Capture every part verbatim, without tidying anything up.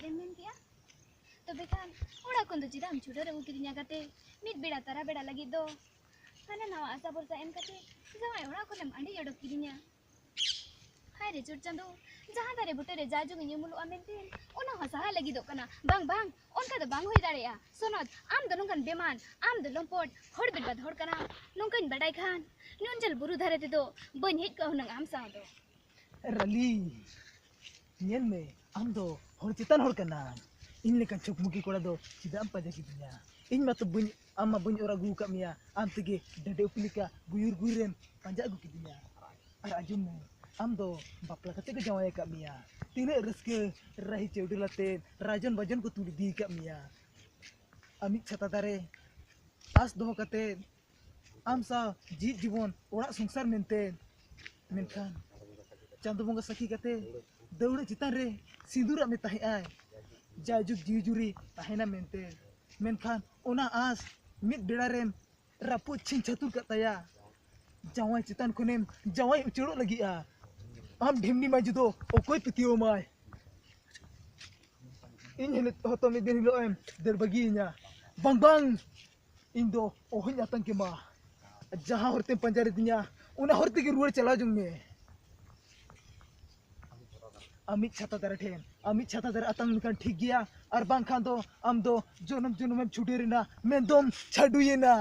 ᱮᱢ ᱢᱮᱱ ᱠᱮᱜᱼᱟ? ᱛᱚᱵᱮ ᱠᱷᱟᱱ ᱚᱲᱟᱜ ᱠᱷᱚᱱ ᱫᱚ ᱪᱮᱫᱟᱜ ᱮᱢ ᱪᱷᱩᱰᱟᱹᱨ ᱟᱹᱜᱩ ᱠᱤᱫᱤᱧᱟ ᱜᱟᱛᱮ? ᱢᱤᱫ ᱵᱮᱲᱟ ᱛᱟᱨᱟ ᱵᱮᱲᱟ ᱞᱟᱹᱜᱤᱫ ᱫᱚ ᱦᱟᱱᱟ ᱱᱟᱣᱟ ᱟᱥᱟ ᱵᱷᱚᱨᱥᱟ ᱮᱢ ᱠᱟᱛᱮ ᱡᱟᱶᱟᱭ ᱚᱲᱟᱜ ᱠᱷᱚᱱᱮᱢ ᱟᱹᱰᱤ ᱚᱰᱚᱠ ᱠᱤᱫᱤᱧᱟ᱾ ᱦᱟᱭ ᱨᱮ ᱪᱚᱴ ᱪᱟᱸᱫᱳ, ᱡᱟᱦᱟᱸ ᱫᱟᱨᱮ ᱵᱩᱴᱟᱹ ᱨᱮ ᱡᱟ ᱡᱚᱝ ᱤᱧ ᱩᱢᱩᱞᱚᱜᱼᱟ ᱢᱮᱱᱛᱮ, ᱚᱱᱟ ᱦᱚᱸ ᱥᱟᱦᱟ ᱞᱟᱹᱜᱤᱫᱚᱜ ᱠᱟᱱᱟ᱾ ᱵᱟᱝ, ᱵᱟᱝ, ᱚᱱᱠᱟ ᱫᱚ ᱵᱟᱝ ᱦᱩᱭ ᱫᱟᱲᱮᱭᱟᱜᱼᱟ᱾ ᱥᱚᱱᱚᱛ, ᱟᱢ ᱫᱚ ᱱᱚᱝᱠᱟᱱ ᱵᱮᱢᱟᱱ, ᱟᱢ ᱫᱚ ᱞᱚᱢᱯᱚᱴ, ᱦᱚᱲ ᱵᱮᱨᱵᱟᱫ ᱦᱚᱲ ᱠᱟᱱᱟᱢ᱾ ᱱᱚᱝᱠᱟᱧ ᱵᱟᱰᱟᱭ ᱠᱷᱟᱱ, ᱱᱩᱱ ᱡᱷᱟᱹᱞ ᱵᱩᱨᱩ ᱫᱷᱟᱨᱮ ᱛᱮᱫᱚ ᱵᱟᱹᱧ ᱦᱮᱡ ᱠᱚᱜᱼᱟ ᱦᱩᱱᱟᱹᱝ ᱟᱢ ᱥᱟᱶ ᱫᱚ᱾ ᱨᱟᱞᱤ, ᱧᱮᱞ ᱢᱮ, ᱟᱢ ᱫᱚ ᱦᱚᱲ ᱪᱮᱛᱟᱱ ᱦᱚᱲ ᱠᱟᱱᱟᱢ᱾ ᱤᱧ ᱞᱮᱠᱟᱱ ᱪᱷᱚᱠᱢᱩᱠᱤ ᱠᱚᱲᱟ ᱫᱚ ᱪᱮᱫᱟᱜ ᱮᱢ ᱯᱟᱸᱡᱟ ᱠᱤᱫᱤᱧᱟ? ᱤᱧ ᱢᱟᱛᱚ ᱵᱟᱹᱧ, ᱟᱢ ᱢᱟ ᱵᱟᱹᱧ ᱚᱨ ᱟᱹᱜᱩ ᱟᱠᱟᱫ ᱢᱮᱭᱟ᱾ ᱟᱢ ᱛᱮᱜᱮ ᱰᱟᱹᱰᱤ ᱩᱯᱤ ᱞᱮᱠᱟ ᱜᱩᱭᱩᱨ ᱜᱩᱭᱩᱨᱮᱢ ᱯᱟᱸᱡᱟ ᱟᱹᱜᱩ ᱠᱤᱫᱤᱧᱟ᱾ ᱟᱨ ᱟᱸᱡᱚᱢ ᱢᱮ, ᱟᱢ ᱫᱚ ᱵᱟᱯᱞᱟ ᱠᱟᱛᱮ ᱠᱚ ᱡᱟᱶᱟᱭ ᱟᱠᱟᱫ ᱢᱮᱭᱟ᱾ ᱛᱤᱱᱟᱹᱜ ᱨᱟᱹᱥᱠᱟᱹ, ᱨᱟᱦᱤ ᱪᱟᱹᱣᱰᱟᱹᱞ ᱟᱛᱮ ᱨᱟᱡᱚᱱ ᱵᱟᱡᱚᱱ ᱠᱚ ᱛᱩᱞ ᱤᱫᱤ ᱟᱠᱟᱫ ᱢᱮᱭᱟ᱾ ᱟᱢᱤᱡ ᱪᱷᱟᱛᱟ ᱫᱟᱨᱮ ᱟᱸᱥ ᱫᱚᱦᱚ ᱠᱟᱛᱮ ᱟᱢ ᱥᱟᱶ ᱡᱤᱣᱤᱫ ᱡᱤᱵᱚᱱ ᱚᱲᱟᱜ ᱥᱚᱝᱥᱟᱨ ᱢᱮᱱᱛᱮ, ᱢᱮᱱᱠᱷᱟᱱ ᱪᱟᱸᱫᱚ ᱵᱚᱸᱜᱟ ᱥᱟᱹᱠᱷᱤ ᱠᱟᱛᱮ ᱫᱟᱹᱣᱲᱟᱹ ᱪᱮᱛᱟᱱ ᱨᱮ ᱥᱤᱸᱫᱩᱨᱟᱜ ᱢᱮ ᱛᱟᱦᱮᱸᱜᱼᱟᱭ, ᱡᱟᱭᱡᱩᱜᱽ ᱡᱤᱣᱤ ᱡᱩᱨᱤ ᱛᱟᱦᱮᱱᱟ ᱢᱮᱱᱛᱮ᱾ ᱢᱮᱱᱠᱷᱟᱱ ᱚᱱᱟ ᱟᱸᱥ ᱢᱤᱫ ᱵᱮᱲᱟ ᱨᱮᱢ ᱨᱟᱹᱯᱩᱫ ᱪᱷᱤᱝ ᱪᱷᱟᱹᱛᱩᱨ ᱠᱟᱜ ᱛᱟᱭᱟ᱾ ᱡᱟᱶᱟᱭ ᱪᱮᱛᱟᱱ ᱠᱷᱚᱱᱮᱢ ᱡᱟᱶᱟᱭ ᱩᱪᱟᱹᱲᱚᱜ ᱞᱟᱹᱜᱤᱫᱼᱟ᱾ ᱟᱢ ᱰᱷᱤᱢᱱᱤ ᱢᱟᱹᱡᱷᱤ ᱫᱚ ᱚᱠᱚᱭ ᱯᱟᱹᱛᱭᱟᱹᱣ ᱟᱢᱟᱭ? ᱤᱧ ᱦᱤᱞᱳᱜ ᱦᱚᱛᱚ ᱢᱤᱫ ᱫᱤᱱ ᱦᱤᱞᱳᱜ ᱮᱢ ᱫᱟᱹᱲ ᱵᱟᱹᱜᱤᱭᱟᱹᱧᱟ᱾ ᱵᱟᱝ, ᱵᱟᱝ, ᱤᱧ ᱫᱚ ᱚᱦᱚᱧ ᱟᱛᱟᱝ ᱠᱮᱢᱟ᱾ ᱡᱟᱦᱟᱸ ᱦᱚᱨ ᱛᱮᱢ ᱯᱟᱸᱡᱟ ᱞᱤᱫᱤᱧᱟ, ᱚᱱᱟ ᱦᱚᱨ ᱛᱮᱜᱮ ᱨᱩᱣᱟᱹᱲ ᱪᱟᱞᱟᱣ ᱡᱚᱝ ᱢᱮ᱾ ᱟᱢᱤᱡ ᱪᱷᱟᱛᱟ ᱫᱟᱨᱮ ᱴᱷᱮᱱ, ᱟᱢᱤᱡ ᱪᱷᱟᱛᱟ ᱫᱟᱨᱮ ᱟᱛᱟᱝ ᱞᱮᱠᱷᱟᱱ ᱴᱷᱤᱠ ᱜᱮᱭᱟ, ᱟᱨ ᱵᱟᱝᱠᱷᱟᱱ ᱫᱚ ᱟᱢ ᱫᱚ ᱡᱚᱱᱚᱢ ᱡᱚᱱᱚᱢᱮᱢ ᱪᱷᱩᱰᱟᱹᱨ ᱮᱱᱟ, ᱢᱮᱱᱫᱚᱢ ᱪᱷᱟᱰᱩᱭᱮᱱᱟ᱾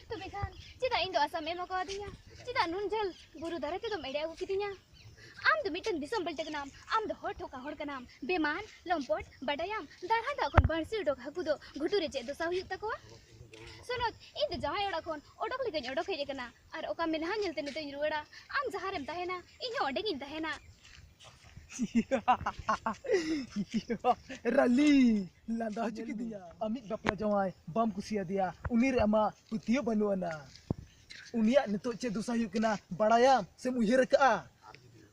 ᱛᱚᱵᱮ ᱠᱷᱟᱱ ᱪᱮᱫᱟᱜ ᱤᱧ ᱫᱚ ᱟᱥᱟᱢ ᱮᱢ ᱟᱠᱟᱣᱟᱫᱤᱧᱟ? ᱪᱮᱫᱟᱜ ᱱᱩᱱ ᱡᱷᱟᱹᱞ ᱵᱩᱨᱩ ᱫᱷᱟᱨᱮ ᱛᱮᱫᱚᱢ ᱮᱲᱮ ᱟᱹᱜᱩ ᱠᱤᱫᱤᱧᱟ? ᱟᱢ ᱫᱚ ᱢᱤᱫᱴᱟᱝ ᱫᱤᱥᱚᱢ ᱵᱟᱹᱞᱴᱟᱹ ᱠᱟᱱᱟᱢ, ᱟᱢ ᱫᱚ ᱦᱚᱲ ᱴᱷᱚᱠᱟ ᱦᱚᱲ ᱠᱟᱱᱟᱢ, ᱵᱮᱢᱟᱱ, ᱞᱚᱢᱯᱚᱴ, ᱵᱟᱰᱟᱭᱟᱢ, ᱫᱟᱨᱦᱟ ᱫᱟᱜ ᱠᱷᱚᱱ ᱵᱟᱹᱲᱥᱤ ᱚᱰᱚᱠ ᱦᱟᱹᱠᱩ ᱫᱚ ᱜᱷᱩᱴᱩ ᱨᱮ ᱪᱮᱫ ᱫᱚᱥᱟ ᱦᱩᱭᱩᱜ ᱛᱟᱠᱚᱣᱟ? ᱥᱚᱱᱚᱛ, ᱤᱧ ᱫᱚ ᱡᱟᱶᱟᱭ ᱚᱲᱟᱜ ᱠᱷᱚᱱ ᱚᱰᱚᱠ ᱞᱮᱠᱟᱧ ᱚᱰᱚᱠ ᱦᱮᱡ ᱟᱠᱟᱱᱟ, ᱟᱨ ᱚᱠᱟ ᱢᱮᱞᱦᱟ ᱧᱮᱞᱛᱮ ᱱᱤᱛᱚᱜ ᱤᱧ ᱨᱩᱣᱟᱹᱲᱟ? ᱟᱢ ᱡᱟᱦᱟᱸ ᱨᱮᱢ ᱛᱟᱦᱮᱱᱟ, ᱤᱧ ᱦᱚᱸ ᱚᱸᱰᱮ ᱜᱤᱧ ᱛᱟᱦᱮᱱᱟ᱾ ᱨᱟᱞᱤ, ᱞᱟᱸᱫᱟ ᱦᱚᱪᱚ ᱠᱤᱫᱤᱧᱟ᱾ ᱟᱢᱤᱡ ᱵᱟᱯᱞᱟ ᱡᱟᱶᱟᱭ ᱵᱟᱢ ᱠᱩᱥᱤᱭᱟᱫᱮᱭᱟ, ᱩᱱᱤ ᱨᱮ ᱟᱢᱟᱜ ᱯᱟᱹᱛᱭᱟᱹᱣ ᱵᱟᱹᱱᱩᱜ ᱟᱱᱟ᱾ ᱩᱱᱤᱭᱟᱜ ᱱᱤᱛᱚᱜ ᱪᱮᱫ ᱫᱚᱥᱟ ᱦᱩᱭᱩᱜ ᱠᱟᱱᱟ ᱵᱟᱲᱟᱭᱟᱢ ᱥᱮᱢ ᱩᱭᱦᱟᱹᱨ ᱟᱠᱟᱜᱼᱟ?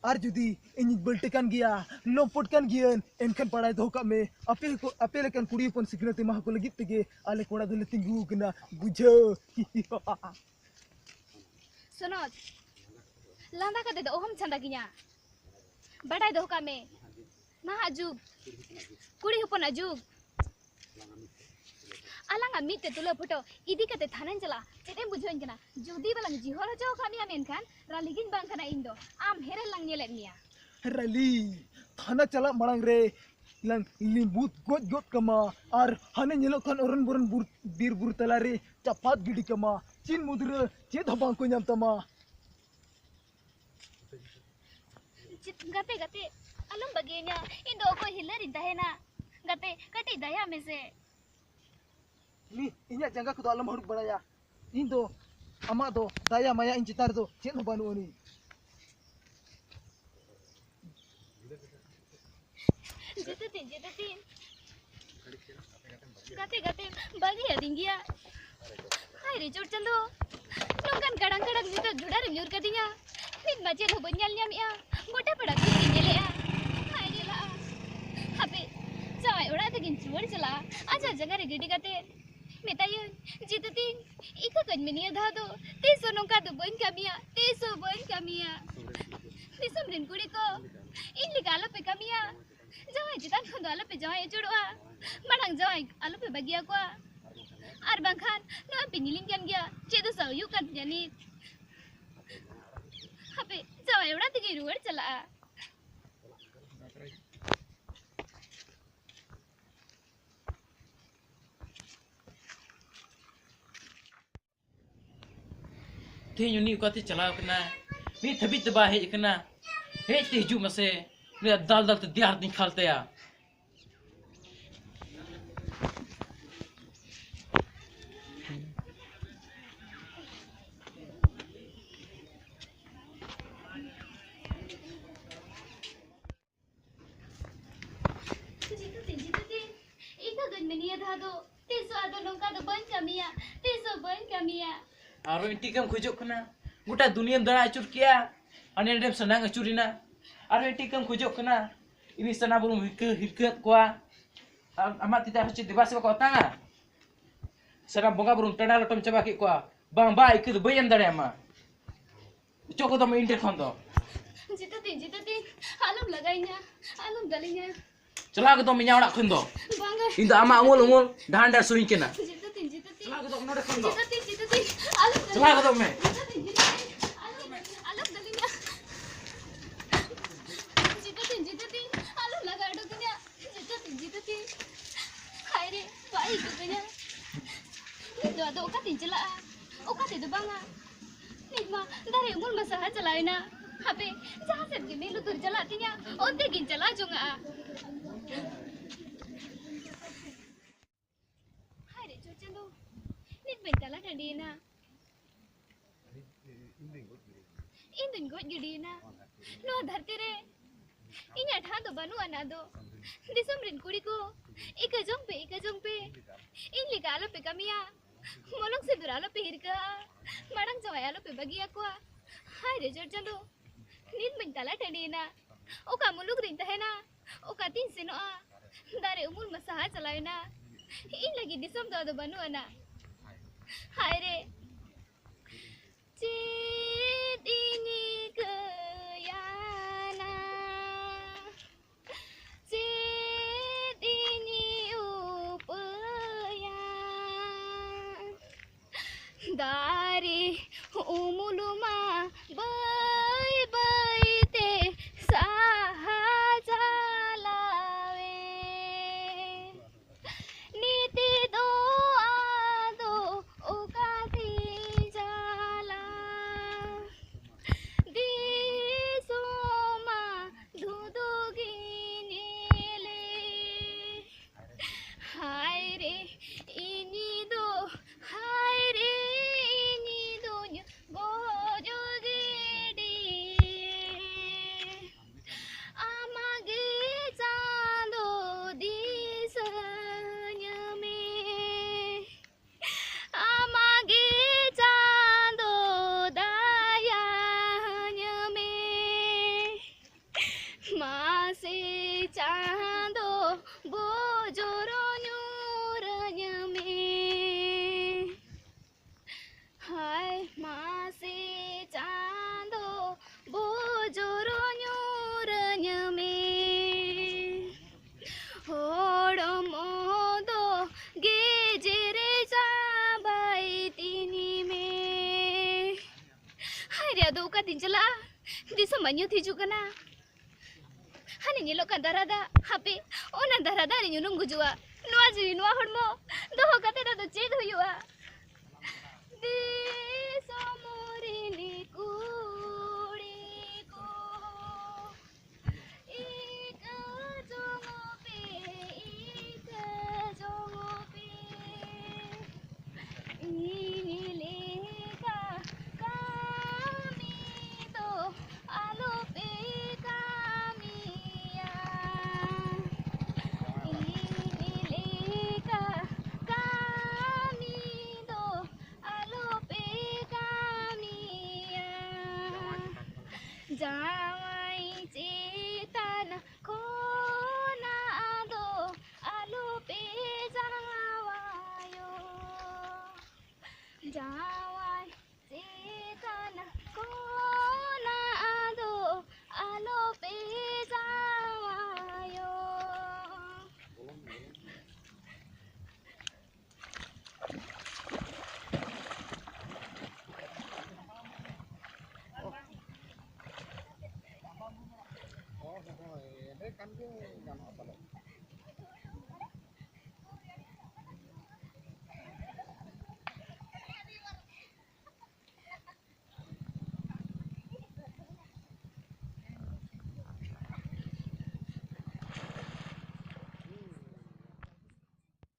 ᱟᱨ ᱡᱩᱫᱤ ᱤᱧᱤᱧ ᱵᱟᱹᱞᱴᱟᱹ ᱠᱟᱱ ᱜᱮᱭᱟ, ᱞᱚᱢᱯᱚᱴ ᱠᱟᱱ ᱜᱤᱭᱟᱹᱧ, ᱮᱱᱠᱷᱟᱱ ᱵᱟᱲᱟᱭ ᱫᱚᱦᱚ ᱠᱟᱜ ᱢᱮ, ᱟᱯᱮ ᱠᱚ, ᱟᱯᱮ ᱞᱮᱠᱟᱱ ᱠᱩᱲᱤ ᱦᱚᱯᱚᱱ ᱥᱤᱠᱷᱱᱟᱹᱛ ᱮᱢᱟ ᱠᱚ ᱞᱟᱹᱜᱤᱫ ᱛᱮᱜᱮ ᱟᱞᱮ ᱠᱚᱲᱟ ᱫᱚᱞᱮ ᱛᱤᱸᱜᱩ ᱟᱠᱟᱱᱟ, ᱵᱩᱡᱷᱟᱹᱣ᱾ ᱥᱚᱱᱚᱛ, ᱞᱟᱸᱫᱟ ᱠᱟᱛᱮ ᱫᱚ ᱚᱦᱚᱢ ᱪᱷᱟᱸᱫᱟ ᱠᱤᱧᱟ᱾ ᱵᱟᱰᱟᱭ ᱫᱚᱦᱚ ᱠᱟᱜ ᱢᱮ, ᱱᱟᱦᱟᱜ ᱡᱩᱜᱽ, ᱠᱩᱲᱤ ᱦᱚᱯᱚᱱᱟᱜ ᱡᱩᱜᱽ᱾ ᱟᱞᱟᱝᱟᱜ ᱢᱤᱫ ᱛᱮ ᱛᱩᱞᱟᱹᱣ ᱯᱷᱳᱴᱳ ᱤᱫᱤ ᱠᱟᱛᱮ ᱛᱷᱟᱱᱟᱧ ᱪᱟᱞᱟᱜᱼᱟ᱾ ᱪᱮᱫ ᱮᱢ ᱵᱩᱡᱷᱟᱹᱣᱟᱹᱧ ᱠᱟᱱᱟ? ᱡᱩᱫᱤ ᱵᱟᱞᱟᱝ ᱡᱤᱦᱚᱞ ᱦᱚᱪᱚ ᱟᱠᱟᱫ ᱢᱮᱭᱟ, ᱢᱮᱱᱠᱷᱟᱱ ᱨᱟᱹᱞᱤ ᱜᱤᱧ ᱵᱟᱝ ᱠᱟᱱᱟ ᱤᱧ ᱫᱚ᱾ ᱟᱢ ᱦᱮᱨᱮᱞ ᱞᱟᱝ ᱧᱮᱞᱮᱫ ᱢᱮᱭᱟ᱾ ᱨᱟᱹᱞᱤ, ᱛᱷᱟᱱᱟ ᱪᱟᱞᱟᱜ ᱢᱟᱲᱟᱝ ᱨᱮ ᱞᱟᱝ ᱞᱤᱸᱵᱩᱫ ᱜᱚᱡ ᱜᱚᱫ ᱠᱟᱢᱟ᱾ ᱟᱨ ᱦᱟᱱᱮ ᱧᱮᱞᱚᱜ ᱠᱟᱱ ᱚᱨᱚᱱ ᱵᱚᱨᱚᱱ ᱵᱩᱨ-, ᱵᱤᱨ ᱵᱩᱨᱩ ᱛᱟᱞᱟᱨᱮ ᱪᱟᱯᱟᱫ ᱜᱤᱰᱤ ᱠᱟᱢᱟ᱾ ᱪᱤᱱ ᱢᱩᱫᱽᱨᱟᱹ ᱪᱮᱫ ᱦᱚᱸ ᱵᱟᱝ ᱠᱚ ᱧᱟᱢ ᱛᱟᱢᱟ᱾ ᱪᱮᱫ, ᱜᱟᱛᱮ, ᱜᱟᱛᱮ, ᱟᱞᱚᱢ ᱵᱟᱹᱜᱤᱭᱟᱹᱧᱟ᱾ ᱤᱧ ᱫᱚ ᱚᱠᱚᱭ ᱦᱤᱞᱟᱹᱨᱤᱧ ᱛᱟᱦᱮᱱᱟ? ᱜᱟᱛᱮ, ᱠᱟᱹᱴᱤᱡ ᱫᱟᱭᱟ ᱢᱮᱥᱮ᱾ ᱱᱤ, ᱤᱧᱟᱹᱜ ᱡᱟᱸᱜᱟ ᱠᱚᱫᱚ ᱟᱞᱚᱢ ᱦᱟᱹᱨᱩᱵ ᱵᱟᱲᱟᱭᱟ᱾ ᱤᱧ ᱫᱚ ᱟᱢᱟᱜ ᱫᱚ ᱫᱟᱭᱟ ᱢᱟᱭᱟ ᱤᱧ ᱪᱮᱛᱟᱱ ᱨᱮᱫᱚ ᱪᱮᱫ ᱦᱚᱸ ᱵᱟᱹᱱᱩᱜ ᱟᱹᱱᱤᱡ᱾ ᱡᱤᱛᱩ ᱛᱤᱧ, ᱡᱤᱛᱩ ᱛᱤᱧ᱾ ᱜᱟᱛᱮ, ᱜᱟᱛᱮ, ᱵᱟᱹᱜᱤ ᱟᱹᱫᱤᱧ ᱜᱮᱭᱟ᱾ ᱦᱟᱭ ᱨᱮ ᱪᱚᱴ ᱪᱟᱸᱫᱚ, ᱱᱚᱝᱠᱟᱱ ᱠᱟᱲᱟᱝ ᱠᱟᱲᱟᱝ ᱧᱩᱛᱟᱹ ᱡᱷᱚᱲᱟ ᱨᱮᱢ ᱧᱩᱨ ᱠᱟᱫᱤᱧᱟ᱾ ᱱᱤᱛ ᱢᱟ ᱪᱮᱫ ᱦᱚᱸ ᱵᱟᱹᱧ ᱧᱮᱞ ᱧᱟᱢᱮᱜᱼᱟ᱾ ᱜᱚᱴᱟ ᱯᱟᱲᱟ ᱠᱚᱧ ᱧᱮᱞᱮᱜᱼᱟ᱾ ᱦᱟᱭ ᱨᱮ ᱞᱟᱦᱟ᱾ ᱦᱟᱯᱮ, ᱡᱟᱶᱟᱭ ᱚᱲᱟᱜ ᱛᱮᱜᱤᱧ ᱨᱩᱣᱟᱹᱲ ᱪᱟᱞᱟᱜᱼᱟ᱾ ᱟᱡᱟᱜ ᱡᱟᱸᱜᱟ ᱨᱮ ᱜᱤᱰᱤ ᱠᱟᱛᱮ ᱢᱮᱛᱟᱭᱟᱹᱧ, ᱡᱤᱛᱩ ᱛᱤᱧ, ᱤᱠᱟᱹ ᱠᱟᱹᱧ ᱢᱮ ᱱᱤᱭᱟᱹ ᱫᱷᱟᱣ ᱫᱚ᱾ ᱛᱤᱥ ᱦᱚᱸ ᱱᱚᱝᱠᱟ ᱫᱚ ᱵᱟᱹᱧ ᱠᱟᱹᱢᱤᱭᱟ, ᱛᱤᱥ ᱦᱚᱸ ᱵᱟᱹᱧ ᱠᱟᱹᱢᱤᱭᱟ᱾ ᱫᱤᱥᱚᱢ ᱨᱮᱱ ᱠᱩᱲᱤ ᱠᱚ ᱤᱧ ᱞᱮᱠᱟ ᱟᱞᱚᱯᱮ ᱠᱟᱹᱢᱤᱭᱟ᱾ ᱡᱟᱶᱟᱭ ᱪᱮᱛᱟᱱ ᱠᱷᱚᱱ ᱫᱚ ᱟᱞᱚᱯᱮ ᱡᱟᱶᱟᱭ ᱟᱹᱪᱩᱨᱚᱜᱼᱟ᱾ ᱢᱟᱲᱟᱝ ᱡᱟᱶᱟᱭ ᱟᱞᱚᱯᱮ ᱵᱟᱹᱜᱤᱭᱟᱠᱚᱣᱟ᱾ ᱟᱨ ᱵᱟᱝᱠᱷᱟᱱ ᱱᱚᱜᱼᱚᱭ ᱯᱮ ᱧᱮᱞᱤᱧ ᱠᱟᱱ ᱜᱮᱭᱟ, ᱪᱮᱫ ᱫᱚᱥᱟ ᱦᱩᱭᱩᱜ ᱠᱟᱱ ᱛᱤᱧᱟ ᱱᱤᱛ᱾ ᱦᱟᱯᱮ, ᱡᱟᱶᱟᱭ ᱚᱲᱟᱜ ᱛᱮᱜᱮᱧ ᱨᱩᱣᱟᱹᱲ ᱪᱟᱞᱟᱜᱼᱟ᱾ ᱛᱮᱦᱮᱧ ᱩᱱᱤ ᱚᱠᱟᱛᱮ ᱪᱟᱞᱟᱣ ᱠᱟᱱᱟ? ᱱᱤᱛ ᱦᱟᱹᱵᱤᱡ ᱛᱮ ᱵᱟᱭ ᱦᱮᱡ ᱟᱠᱟᱱᱟ᱾ ᱦᱮᱡ ᱛᱮ ᱦᱤᱡᱩᱜ ᱢᱟᱥᱮ, ᱩᱱᱤᱭᱟᱜ ᱫᱟᱞ ᱫᱟᱞ ᱛᱮ ᱫᱮᱭᱟ ᱦᱟᱨᱛᱟᱧ ᱠᱷᱟᱞ ᱛᱟᱭᱟ᱾ ᱡᱤᱛᱩ ᱛᱤᱧ, ᱡᱤᱛᱩ ᱛᱤᱧ, ᱤᱠᱟᱹ ᱠᱟᱹᱧ ᱢᱮ ᱱᱤᱭᱟᱹ ᱫᱷᱟᱣ ᱫᱚ᱾ ᱛᱤᱥ ᱦᱚᱸ ᱟᱫᱚ ᱱᱚᱝᱠᱟ ᱫᱚ ᱵᱟᱹᱧ ᱠᱟᱹᱢᱤᱭᱟ, ᱛᱤᱥ ᱦᱚᱸ ᱵᱟᱹᱧ ᱠᱟᱹᱢᱤᱭᱟ᱾ ᱟᱨᱚ ᱤᱧ ᱴᱷᱤᱠᱮᱢ ᱠᱷᱚᱡᱚᱜ ᱠᱟᱱᱟ? ᱜᱚᱴᱟ ᱫᱩᱱᱤᱭᱟᱹᱢ ᱫᱟᱬᱟ ᱟᱹᱪᱩᱨ ᱠᱮᱜᱼᱟ, ᱦᱟᱸᱰᱮ ᱱᱟᱸᱰᱮᱢ ᱥᱟᱱᱟᱝ ᱟᱹᱪᱩᱨᱮᱱᱟ᱾ ᱟᱨᱚ ᱤᱧ ᱴᱷᱤᱠᱮᱢ ᱠᱷᱚᱡᱚᱜ ᱠᱟᱱᱟ? ᱤᱧ ᱥᱟᱱᱟ ᱵᱩᱨᱩᱢ ᱦᱤᱨᱠᱟᱹ, ᱦᱤᱨᱠᱟᱹᱣᱟᱫ ᱠᱚᱣᱟ᱾ ᱟᱨ ᱟᱢᱟᱜ ᱛᱤ ᱛᱮ ᱟᱨᱦᱚᱸ ᱪᱮᱫ ᱫᱮᱵᱟ ᱥᱮᱵᱟ ᱠᱚ ᱚᱴᱟᱝᱟ? ᱥᱟᱱᱟᱢ ᱵᱚᱸᱜᱟ ᱵᱩᱨᱩᱢ ᱴᱟᱸᱰᱟ ᱞᱚᱴᱚᱢ ᱪᱟᱵᱟ ᱠᱮᱫ ᱠᱚᱣᱟ᱾ ᱵᱟᱝ, ᱵᱟᱝ, ᱤᱠᱟᱹ ᱫᱚ ᱵᱟᱹᱧ ᱮᱢ ᱫᱟᱲᱮᱭᱟᱢᱟ᱾ ᱚᱪᱚᱜ ᱠᱚᱫᱚ ᱢᱮ ᱤᱧ ᱴᱷᱮᱱ ᱠᱷᱚᱱ ᱫᱚ᱾ ᱡᱤᱛᱩ ᱛᱤᱧ, ᱡᱤᱛᱩ ᱛᱤᱧ, ᱟᱞᱚᱢ ᱞᱟᱜᱟᱭᱤᱧᱟ, ᱟᱞᱚᱢ ᱫᱟᱞᱤᱧᱟ᱾ ᱪᱟᱞᱟᱣ ᱜᱚᱫᱚᱜ ᱢᱮ ᱤᱧᱟᱹᱜ ᱚᱲᱟᱜ ᱠᱷᱚᱱ ᱫᱚ᱾ ᱵᱟᱝᱟ᱾ ᱤᱧ ᱫᱚ ᱟᱢᱟᱜ ᱩᱢᱩᱞ ᱩᱢᱩᱞ ᱰᱟᱦᱟᱨ ᱰᱟᱦᱟᱨ ᱥᱩᱭᱤᱧ ᱠᱟᱱᱟ᱾ ᱡᱤᱛᱟᱹᱛᱤᱧ, ᱡᱤᱛᱟᱹᱛᱤᱧ᱾ ᱪᱟᱞᱟᱣ ᱜᱚᱫᱚᱜ ᱢᱮ ᱱᱚᱰᱮ ᱠᱷᱚᱱ ᱫᱚ᱾ ᱡᱤᱛᱟᱹᱛᱤᱧ, ᱡᱤᱛᱟᱹᱛᱤᱧ᱾ ᱟᱞᱚᱢ ᱪᱟᱞᱟᱣ ᱜᱚᱫᱚᱜ ᱢᱮ᱾ ᱡᱤᱛᱟᱹᱛᱤᱧ, ᱡᱤᱛᱟᱹᱛᱤᱧ᱾ ᱟᱞᱚᱢ, ᱟᱞᱚᱢ ᱫᱟᱞᱤᱧᱟ᱾ ᱡᱤᱛᱟᱹᱛᱤᱧ, ᱡᱤᱛᱟᱹᱛᱤᱧ᱾ ᱟᱞᱚᱢ ᱞᱟᱜᱟ ᱩᱰᱩᱠᱤᱧᱟ᱾ ᱡᱤᱛᱟᱹᱛᱤᱧ, ᱡᱤᱛᱟᱹᱛᱤᱧ᱾ ᱦᱟᱭ ᱨᱮ, ᱵᱟᱭ ᱟᱹᱭᱠᱟᱹᱣ ᱠᱟᱹᱧᱟ᱾ ᱱᱤᱛ ᱫᱚ ᱟᱫᱚ ᱚᱠᱟᱛᱤᱧ ᱪᱟᱞᱟᱜᱼᱟ? ᱚᱠᱟ ᱛᱮᱫᱚ ᱵᱟᱝᱟ᱾ ᱱᱤᱛ ᱢᱟ ᱫᱟᱨᱮ ᱩᱢᱩᱞ ᱢᱟ ᱥᱟᱦᱟ ᱪᱟᱞᱟᱣᱮᱱᱟ᱾ ᱦᱟᱯᱮ, ᱡᱟᱦᱟᱸ ᱥᱮᱫ ᱜᱮ ᱢᱮᱫ ᱞᱩᱛᱩᱨ ᱪᱟᱞᱟᱜ ᱛᱤᱧᱟ, ᱚᱱᱛᱮ ᱜᱤᱧ ᱪᱟᱞᱟᱣ ᱡᱚᱝᱟᱜᱼᱟ᱾ ᱦᱟᱭ ᱨᱮ ᱪᱚᱴ ᱪᱟᱸᱫᱚ, ᱱᱤᱛ ᱢᱟᱧ ᱛᱟᱞᱟ ᱴᱟᱺᱰᱤᱭᱮᱱᱟ᱾ ᱤᱧ ᱫᱩᱧ ᱜᱚᱡ ᱜᱤᱰᱤᱭᱮᱱᱟ ᱱᱚᱣᱟ ᱫᱷᱟᱹᱨᱛᱤ ᱨᱮ᱾ ᱤᱧᱟᱹᱜ ᱴᱷᱟᱶ ᱫᱚ ᱵᱟᱹᱱᱩᱜ ᱟᱱᱟ ᱫᱚ᱾ ᱫᱤᱥᱚᱢ ᱨᱮᱱ ᱠᱩᱲᱤ ᱠᱚ, ᱤᱠᱟᱹ ᱡᱚᱝ ᱯᱮ, ᱤᱠᱟᱹ ᱡᱚᱝ ᱯᱮ᱾ ᱤᱧ ᱞᱮᱠᱟ ᱟᱞᱚ ᱯᱮ ᱠᱟᱹᱢᱤᱭᱟ᱾ ᱢᱚᱞᱚᱝ ᱥᱤᱸᱫᱩᱨ ᱟᱞᱚ ᱯᱮ ᱦᱤᱨᱠᱟᱹᱜᱼᱟ᱾ ᱢᱟᱲᱟᱝ ᱡᱟᱶᱟᱭ ᱟᱞᱚ ᱯᱮ ᱵᱟᱹᱜᱤᱭᱟᱠᱚᱣᱟ᱾ ᱦᱟᱭ ᱨᱮ ᱪᱚᱴ ᱪᱟᱸᱫᱚ, ᱱᱤᱛ ᱢᱟᱧ ᱛᱟᱞᱟ ᱴᱟᱺᱰᱤᱭᱮᱱᱟ᱾ ᱚᱠᱟ ᱢᱩᱞᱩᱠ ᱨᱤᱧ ᱛᱟᱦᱮᱱᱟ? ᱚᱠᱟᱛᱤᱧ ᱥᱮᱱᱚᱜᱼᱟ? ᱫᱟᱨᱮ ᱩᱢᱩᱞ ᱢᱟ ᱥᱟᱦᱟ ᱪᱟᱞᱟᱣᱮᱱᱟ᱾ ᱤᱧ ᱞᱟᱹᱜᱤᱫ ᱫᱤᱥᱚᱢ ᱫᱚ ᱟᱫᱚ ᱵᱟᱹᱱᱩᱜ ᱟᱱᱟ᱾ ᱦᱟᱭ ᱨᱮ᱾ ᱪᱮᱫ ᱤᱧ ᱤᱠᱟᱹᱭᱟᱱᱟ? ᱪᱮᱫ ᱤᱧ ᱩᱯᱟᱹᱭᱟ? ᱫᱟᱨᱮ ᱩᱢᱩᱞ ᱢᱟ ᱵᱟᱹᱭ ᱵᱟᱹᱭ ᱛᱮ ᱥᱟᱦᱟ ᱪᱟᱞᱟᱣᱮᱱ᱾ ᱱᱤᱛ ᱫᱚ ᱟᱫᱚ ᱚᱠᱟᱛᱮ ᱪᱟᱞᱟᱜ? ᱫᱤᱥᱚᱢ ᱢᱟ ᱫᱷᱩᱸᱫᱩ ᱜᱮ ᱧᱮᱞᱮ᱾ ᱦᱟᱭ ᱨᱮ, ᱤᱧ ᱫᱚ, ᱦᱟᱭ ᱨᱮ, ᱤᱧ ᱫᱚᱧ ᱜᱚᱡ ᱜᱤᱰᱤ ᱟᱫᱚ ᱚᱠᱟᱛᱤᱧ ᱪᱟᱞᱟᱜᱼᱟ? ᱫᱤᱥᱚᱢ ᱢᱟ ᱧᱩᱛ ᱦᱤᱡᱩᱜ ᱠᱟᱱᱟ᱾ ᱦᱟᱱᱮ ᱧᱮᱞᱚᱜ ᱠᱟᱱ ᱫᱟᱨᱦᱟ ᱫᱟᱜ, ᱦᱟᱯᱮ, ᱚᱱᱟ ᱫᱟᱨᱦᱟ ᱫᱟᱜ ᱨᱤᱧ ᱩᱱᱩᱢ ᱜᱩᱡᱩᱜᱼᱟ᱾ ᱱᱚᱣᱟ ᱡᱤᱣᱤ, ᱱᱚᱣᱟ ᱦᱚᱲᱢᱚ ᱫᱚᱦᱚ ᱠᱟᱛᱮ ᱟᱫᱚ ᱪᱮᱫ ᱦᱩᱭᱩᱜᱼᱟ? ᱫᱤᱥᱚᱢ ᱨᱤᱱᱤ ᱠᱩᱲᱤ ᱠᱚ, ᱤᱠᱟᱹ ᱡᱚᱝ ᱯᱮ, ᱤᱠᱟᱹ ᱡᱚᱝ ᱯᱮ᱾ ᱤᱧ ᱞᱮᱠᱟ ᱠᱟᱹᱢᱤ ᱫᱚ ᱟᱞᱚᱯᱮ ᱠᱟᱹᱢᱤᱭᱟ᱾ ᱤᱧ ᱞᱮᱠᱟ ᱠᱟᱹᱢᱤ ᱫᱚ ᱟᱞᱚᱯᱮ ᱠᱟᱹᱢᱤᱭᱟ᱾ ᱡᱟᱶᱟᱭ ᱪᱮᱛᱟᱱ ᱠᱷᱚᱱᱟᱜ ᱫᱚ ᱟᱞᱚᱯᱮ ᱡᱟᱶᱟᱭᱚᱜ᱾ ᱡᱟᱶᱟᱭ